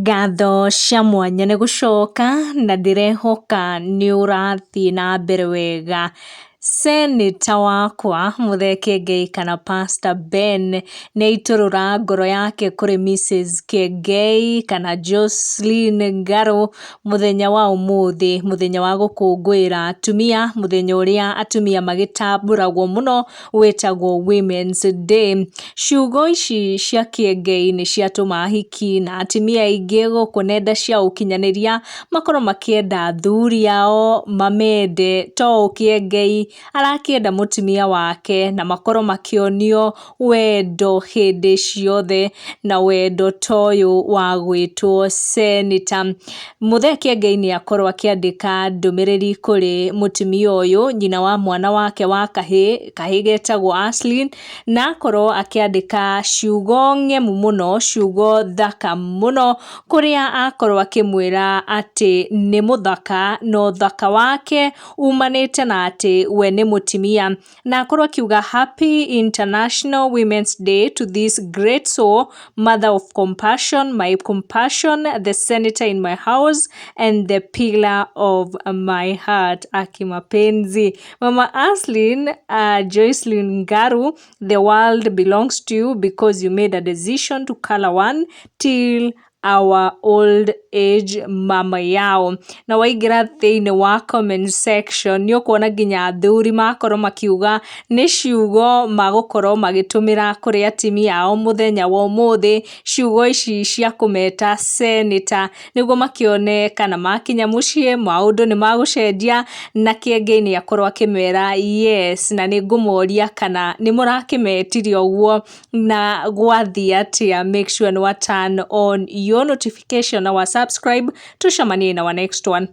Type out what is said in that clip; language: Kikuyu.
Ngatho cia mwanya nĩ gũcoka na ndĩrehoka nĩ ũrathiĩ na mbere wega. Seneta wakwa Muthee Kiengei kana Pastor Ben nĩ aitũrũra ngoro yake kũrĩ Mrs Kiengei kana Jocelyn Ngaru mũthenya wa ũmũthĩ, mũthenya wa gũkũngũĩra atumia, mũthenya ũrĩa atumia magĩtambũragwo mũno wĩtagwo Women's Day. Ciugo ici cia Kiengei nĩ ciatũma ahiki na atumia aingĩ gũkũ nenda cia ũkinyanĩria makorwo makĩenda athuri ao mamende to ũũ Kiengei arakĩenda mũtumia wake na makorwo makĩonio wendo hĩndĩ ciothe na wendo ta ũyũ wa gwĩtwo seneta. Muthee Kiengei nĩ akorwo akĩandĩka ndũmĩrĩri kũrĩ mũtumia ũyũ, nyina wa mwana wake wa kahĩĩ, kahĩĩ getagwo Ashlyn, na akorwo akĩandĩka ciugo ng'emu mũno, ciugo thaka mũno, kũrĩa akorwo akĩmwĩra atĩ nĩ mũthaka na ũthaka wake umanĩte na atĩ we nĩ mũtumia, na akorwo akiuga, "Happy International Women's Day to this great soul, mother of compassion, my compassion, the senator in my house and the pillar of my heart." Akimapenzi. Mama Ashlyn, Jocelyn Ngaru, the world belongs to you because you made a decision to color one till our old age, mama yao. Na waingĩra thĩinĩ wa comment section nĩ ũkuona nginya athuri makorwo makiuga nĩ ciugo magũkorwo magĩtũmĩra kũrĩ atumia ao mũthenya wa ũmũthĩ, ciugo ici cia kũmeta senator, nĩguo makĩone kana makinya mũciĩ maũndũ nĩ magũcenjia. Na Kiengei nĩ akorwo akĩmera yes, na nĩ ngũmoria kana nĩ mũrakĩmetirie ũguo na gwathiĩ atĩa. Make sure nĩ wa turn on your notification na wa subscribe. Tucemanie in our next one.